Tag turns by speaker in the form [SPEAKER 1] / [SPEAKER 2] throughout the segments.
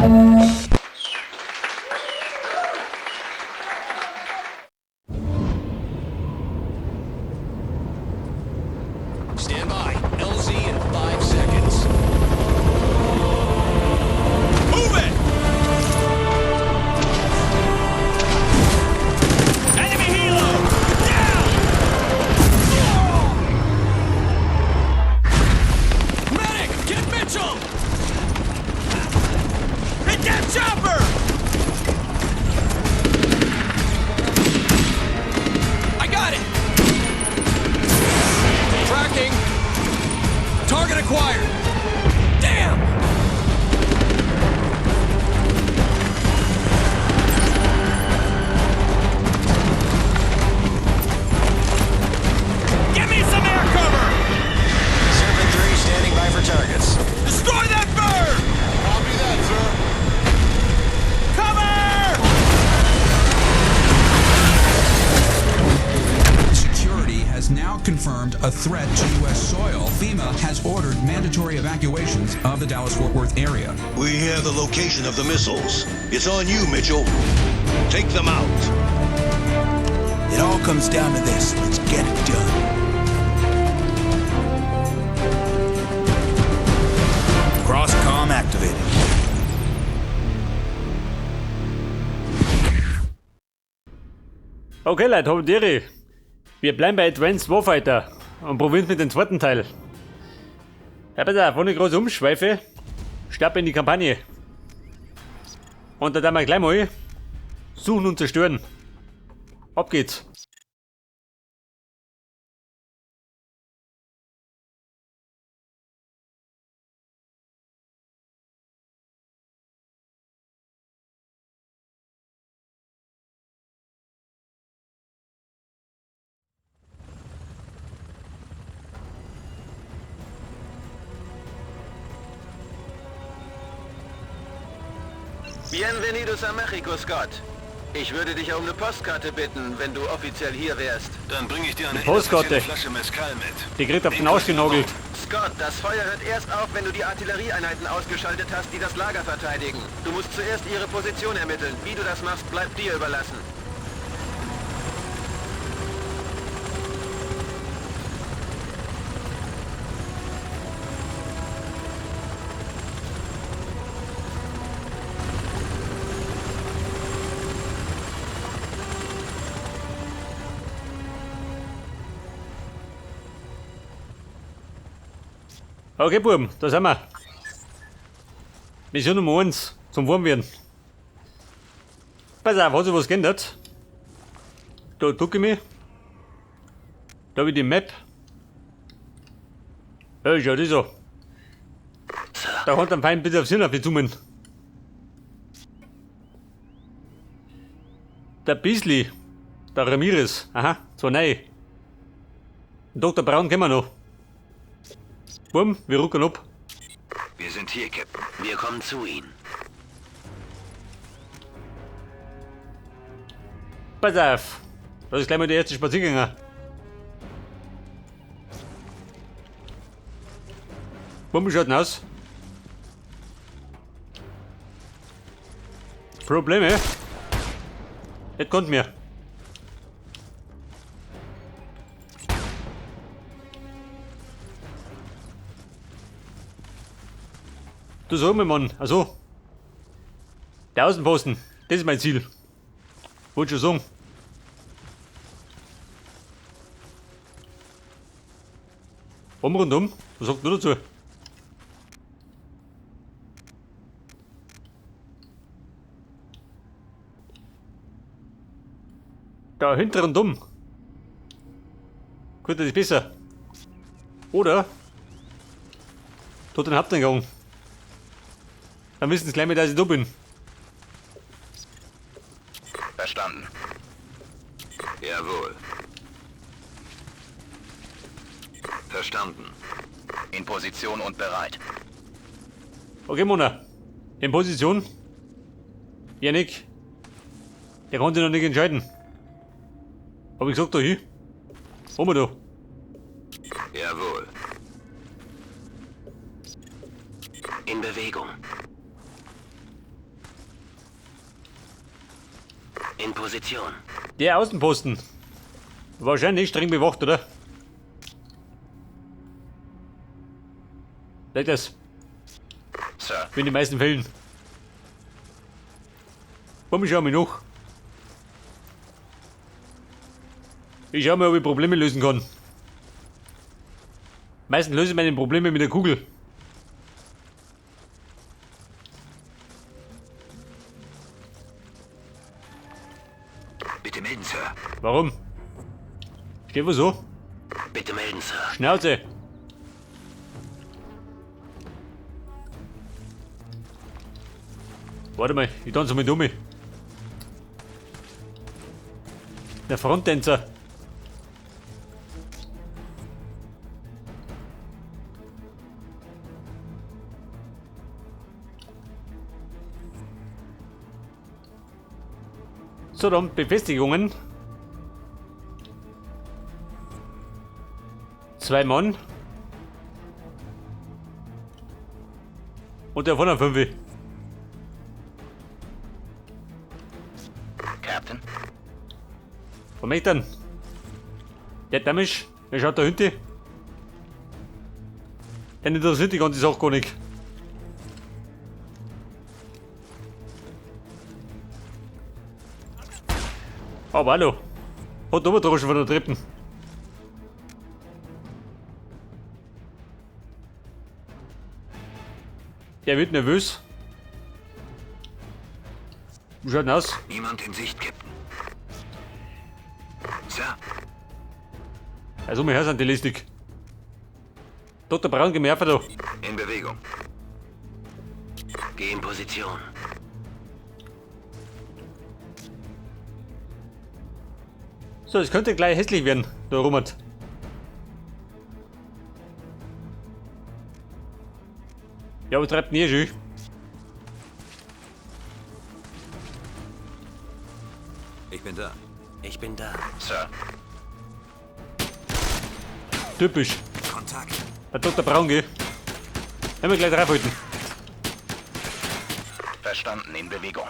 [SPEAKER 1] Stand by. LZ in 5 seconds.
[SPEAKER 2] Move it! Enemy helo! Down! Medic! Get Mitchell! Hit that chopper! I got it! Tracking! Target acquired! Damn! Give me some air cover!
[SPEAKER 1] Serpent 3 standing by for targets.
[SPEAKER 2] Destroy that bird!
[SPEAKER 3] Copy that, sir.
[SPEAKER 2] Cover!
[SPEAKER 4] Security has now confirmed a threat to U.S. soil. FEMA has ordered mandatory evacuations of the Dallas Fort Worth area.
[SPEAKER 5] We have the location of the missiles. It's on you, Mitchell. Take them out.
[SPEAKER 6] It all comes down to this. Let's get it done. Crosscom activated.
[SPEAKER 7] Okay, Leute, habe die Ehre. Wir bleiben bei Advanced Warfighter und probieren mit dem zweiten Teil. Ja, pass auf, ohne große Umschweife, starten in die Kampagne. Und da tun wir gleich mal suchen und zerstören. Ab geht's.
[SPEAKER 8] Bienvenidos a Mexico, Scott. Ich würde dich um eine Postkarte bitten, wenn du offiziell hier wärst.
[SPEAKER 9] Dann bringe ich dir eine
[SPEAKER 7] Postkarte.
[SPEAKER 9] inoffizielle Flasche Mezcal mit.
[SPEAKER 7] Die kriegt auf den Arsch genagelt.
[SPEAKER 8] Scott, das Feuer hört erst auf, wenn du die Artillerieeinheiten ausgeschaltet hast, die das Lager verteidigen. Du musst zuerst ihre Position ermitteln. Wie du das machst, bleibt dir überlassen.
[SPEAKER 7] Okay, Buben, da sind wir. Mission Nummer 1 zum Warmwerden. Pass auf, hat sich was geändert? Da ducke ich mich. Da habe ich die Map. Ja, schau das an. Da hat ein Feind bitte auf Sinn auf die zoomen. Der Beasley. Der Ramirez. Aha, so neu. Dr. Brown kennen wir noch. Bumm, wir rücken ab.
[SPEAKER 9] Wir sind hier, Captain.
[SPEAKER 8] Wir kommen zu Ihnen.
[SPEAKER 7] Pass auf. Das ist gleich mal der erste Spaziergänger. Bumm, wie schaut denn aus? Probleme? Das kommt mir. Du sag mal, Mann. Also. Der Außenposten. Das ist mein Ziel. Wollte schon sagen. Um rundum. Was sagt du dazu? Da hinten rundum. Gut, das ist besser. Oder? Dort den Haupteingang. Dann wissen sie gleich mal, dass ich da bin.
[SPEAKER 9] Verstanden. Jawohl. Verstanden.
[SPEAKER 8] In Position und bereit.
[SPEAKER 7] Okay, Mona. In Position. Janik. Der konnte noch nicht entscheiden. Hab ich gesagt, da hin. Wo wir da?
[SPEAKER 9] Jawohl.
[SPEAKER 8] In Bewegung.
[SPEAKER 3] In Position.
[SPEAKER 7] Der Außenposten. Wahrscheinlich streng bewacht, oder? Seht das?
[SPEAKER 9] Sir.
[SPEAKER 7] Wie in den meisten Fällen. Komm, ich schau mal nach. Ich schau mal, ob ich Probleme lösen kann. Meistens löse ich meine Probleme mit der Kugel.
[SPEAKER 9] Bitte melden, Sir.
[SPEAKER 7] Warum? Steht wo so?
[SPEAKER 3] Bitte melden, Sir.
[SPEAKER 7] Schnauze! Warte mal, ich tanze mal dumme. Der Fronttänzer. So, dann Befestigungen. 2 Mann. Und der von der 5.
[SPEAKER 9] Captain.
[SPEAKER 7] Was möchte denn? Der Damisch, der schaut da hinten. Den interessiert die ganze Sache gar nicht. Aber hallo. Hat Oberdraschen von der Treppen. Der wird nervös. Wie schaut denn aus?
[SPEAKER 9] Niemand in Sicht, Captain. Sir.
[SPEAKER 7] Also, wir hören die Listig. Dr. Braun, geh mir da.
[SPEAKER 9] In Bewegung.
[SPEAKER 3] Geh in Position.
[SPEAKER 7] So, es könnte gleich hässlich werden, da Robert. Ja, was treibt denn hier schon?
[SPEAKER 9] Ich bin da.
[SPEAKER 3] Ich bin da.
[SPEAKER 9] Sir.
[SPEAKER 7] Typisch.
[SPEAKER 9] Kontakt.
[SPEAKER 7] Herr Dr. Braun, geh. Haben wir gleich draufhalten.
[SPEAKER 9] Verstanden, in Bewegung.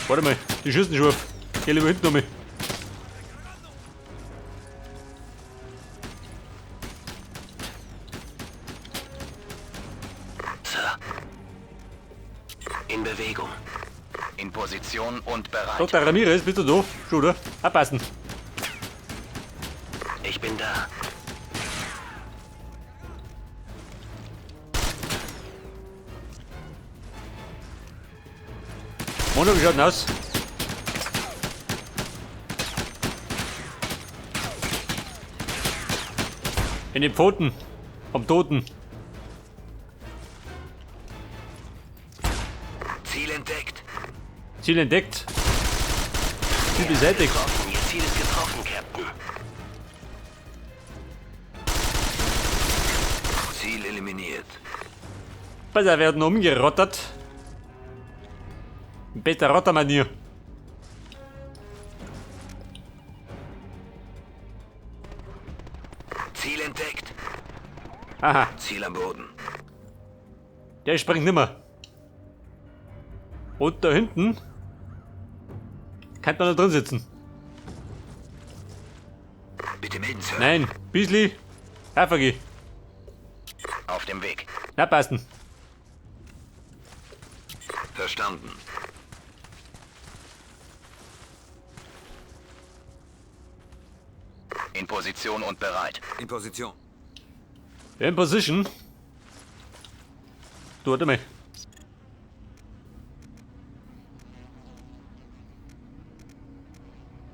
[SPEAKER 7] Warte mal, die schießen schon auf. Geh lieber hinten nochmal.
[SPEAKER 3] Sir. In Bewegung.
[SPEAKER 9] In Position und bereit.
[SPEAKER 7] Dr. Ramirez, bist du da? Schon, oder? Abpassen.
[SPEAKER 3] Ich bin da.
[SPEAKER 7] Mono, wie schaut denn aus? In den Pfoten. Am Toten.
[SPEAKER 9] Ziel entdeckt.
[SPEAKER 7] Ziel entdeckt. Ziel beseitigt.
[SPEAKER 3] Getroffen. Ihr Ziel ist getroffen, Captain.
[SPEAKER 9] Ziel eliminiert.
[SPEAKER 7] Pass auf, werden umgerottert. Bester Rottermanier.
[SPEAKER 9] Ziel entdeckt.
[SPEAKER 7] Aha.
[SPEAKER 9] Ziel am Boden.
[SPEAKER 7] Der springt nimmer. Und da hinten kann man da drin sitzen.
[SPEAKER 9] Bitte melden, Sir.
[SPEAKER 7] Nein, Beasley. Herr
[SPEAKER 9] Auf dem Weg.
[SPEAKER 7] Na, passen.
[SPEAKER 9] Verstanden. In Position und bereit. In Position.
[SPEAKER 7] In Position. Du, warte mal.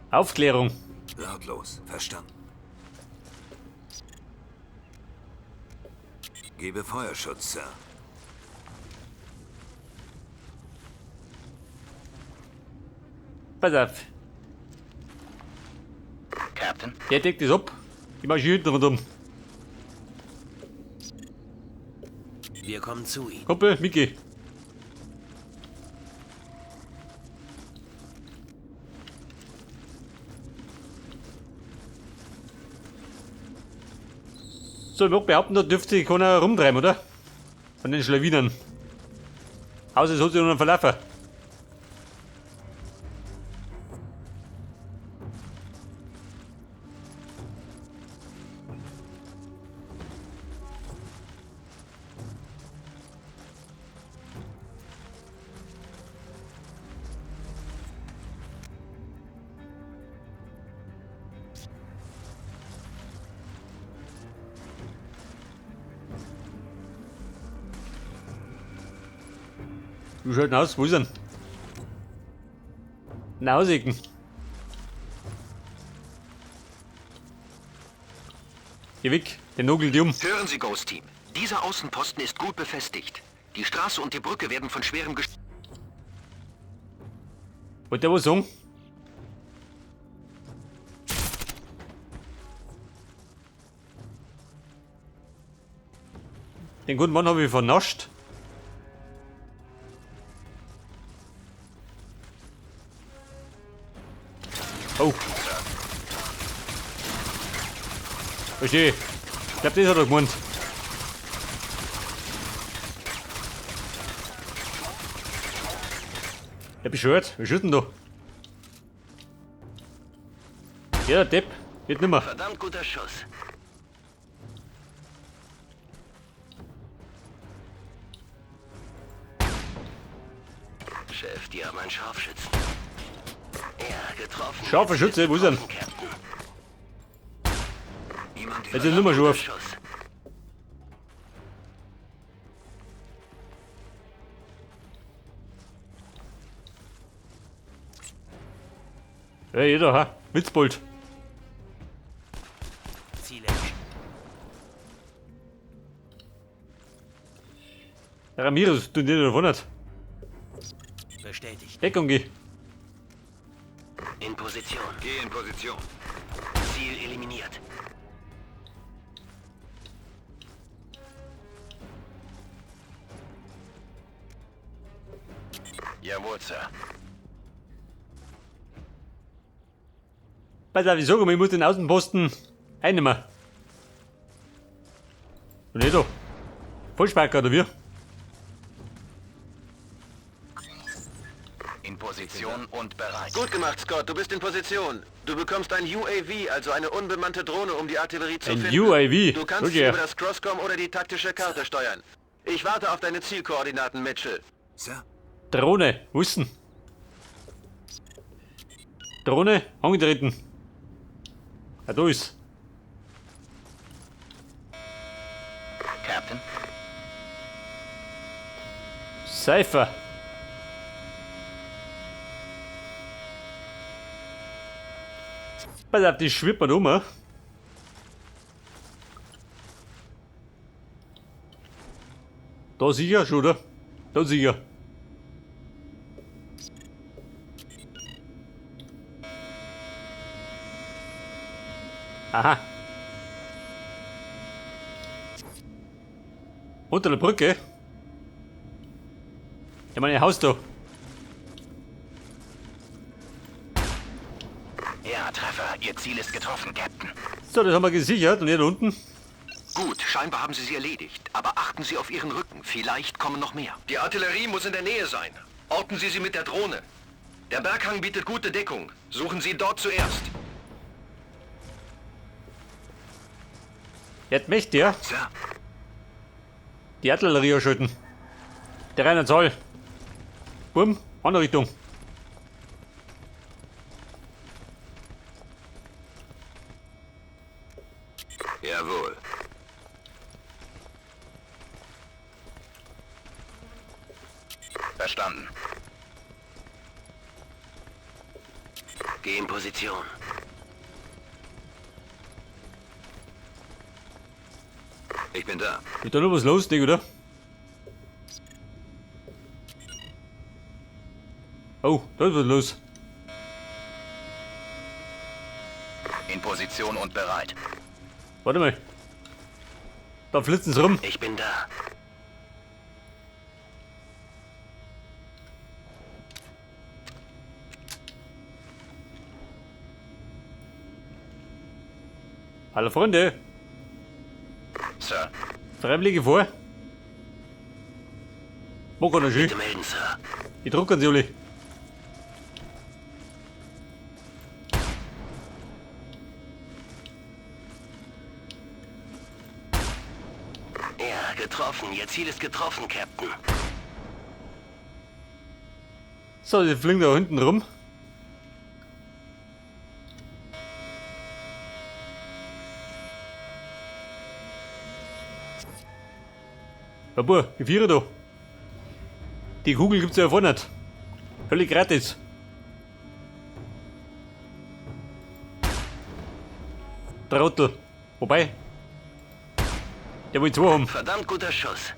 [SPEAKER 7] Aufklärung.
[SPEAKER 9] Lautlos. Verstanden. Gebe Feuerschutz, Sir.
[SPEAKER 7] Pass auf.
[SPEAKER 9] Captain.
[SPEAKER 7] Der deckt das ab. Ich marschiere hinten rundum.
[SPEAKER 3] Wir kommen zu ihm.
[SPEAKER 7] Kumpel, Mickey. So, ich mag behaupten, da dürfte sich keiner rumtreiben, oder? Von den Schlawinern. Außer es hat sich noch einen verlaufen. Wie schaut denn aus? Wo ist er denn? Nausigen. Geh weg, den nagelt die um.
[SPEAKER 8] Hören Sie, Ghost Team. Dieser Außenposten ist gut befestigt. Die Straße und die Brücke werden von schwerem Gesch...
[SPEAKER 7] Wollt der was sagen? Den guten Mann habe ich vernascht. Oh. Verstehe. Ich glaub, das hat er gemeint. Ja, bescheuert. Wir schütten da. Ja, der Depp. Geht nimmer.
[SPEAKER 3] Verdammt guter Schuss. Chef, die haben einen Scharfschützen. Ja, getroffen.
[SPEAKER 7] Scharfer Schütze, wo ist er denn?
[SPEAKER 3] Captain.
[SPEAKER 9] Niemand
[SPEAKER 7] Jetzt ist nimmer scharf.
[SPEAKER 3] Schuss.
[SPEAKER 7] Ja, jeder, ha? Witzbold.
[SPEAKER 3] Ziel erwischt.
[SPEAKER 7] Der Ramirez, du dir davon nicht.
[SPEAKER 3] Bestätigt.
[SPEAKER 7] Deckung geh.
[SPEAKER 3] In Position.
[SPEAKER 9] Geh in Position.
[SPEAKER 3] Ziel eliminiert.
[SPEAKER 1] Jawohl, Sir.
[SPEAKER 7] Pass auf, ich sag mal, ich muss den Außenposten einnehmen. Und nicht da. Vollsparker oder wie?
[SPEAKER 9] In Position und bereit.
[SPEAKER 8] Gut gemacht, Scott. Du bist in Position. Du bekommst ein UAV, also eine unbemannte Drohne, um die Artillerie zu
[SPEAKER 7] Ein
[SPEAKER 8] finden.
[SPEAKER 7] UAV?
[SPEAKER 8] Du kannst
[SPEAKER 7] Okay.
[SPEAKER 8] sie über das Crosscom oder die taktische Karte steuern. Ich warte auf deine Zielkoordinaten, Mitchell.
[SPEAKER 9] Sir?
[SPEAKER 7] Drohne, wo ist denn? Drohne, angetreten. Ah, da ist.
[SPEAKER 9] Captain?
[SPEAKER 7] Cypher. Pass auf, die schwirrt man um. Da sicher schon, oder? Da sicher. Aha. Unter der Brücke? Ja, mein Haus da.
[SPEAKER 9] Ja, Treffer. Ihr Ziel ist getroffen, Captain.
[SPEAKER 7] So, das haben wir gesichert. Und hier da unten?
[SPEAKER 8] Gut, scheinbar haben Sie sie erledigt. Aber achten Sie auf Ihren Rücken. Vielleicht kommen noch mehr.
[SPEAKER 1] Die Artillerie muss in der Nähe sein. Orten Sie sie mit der Drohne. Der Berghang bietet gute Deckung. Suchen Sie dort zuerst.
[SPEAKER 7] Jetzt möchte ja
[SPEAKER 9] Sir?
[SPEAKER 7] die Artillerie erschalten. Der Rainer Zoll. Bumm, andere Richtung.
[SPEAKER 9] Jawohl. Verstanden.
[SPEAKER 3] Geh in Position.
[SPEAKER 9] Ich bin da.
[SPEAKER 7] Ist da noch was los, Digga, oder? Oh, da ist was los.
[SPEAKER 9] In Position und bereit.
[SPEAKER 7] Warte mal. Da flitzen sie rum.
[SPEAKER 3] Ich bin da.
[SPEAKER 7] Hallo Freunde.
[SPEAKER 9] Sir.
[SPEAKER 7] Freiwillige vor. Wo kann er schön?
[SPEAKER 3] Bitte melden, Sir.
[SPEAKER 7] Ich druck an sie alle.
[SPEAKER 3] Ja, getroffen. Ihr Ziel ist getroffen, Captain.
[SPEAKER 7] So, die fliegen da hinten rum. Ja, boah, die Vierer da. Die Kugel gibt's ja vorne nicht. Völlig gratis. Trottel. Wobei. Der will zwei haben.
[SPEAKER 3] Verdammt guter Schuss.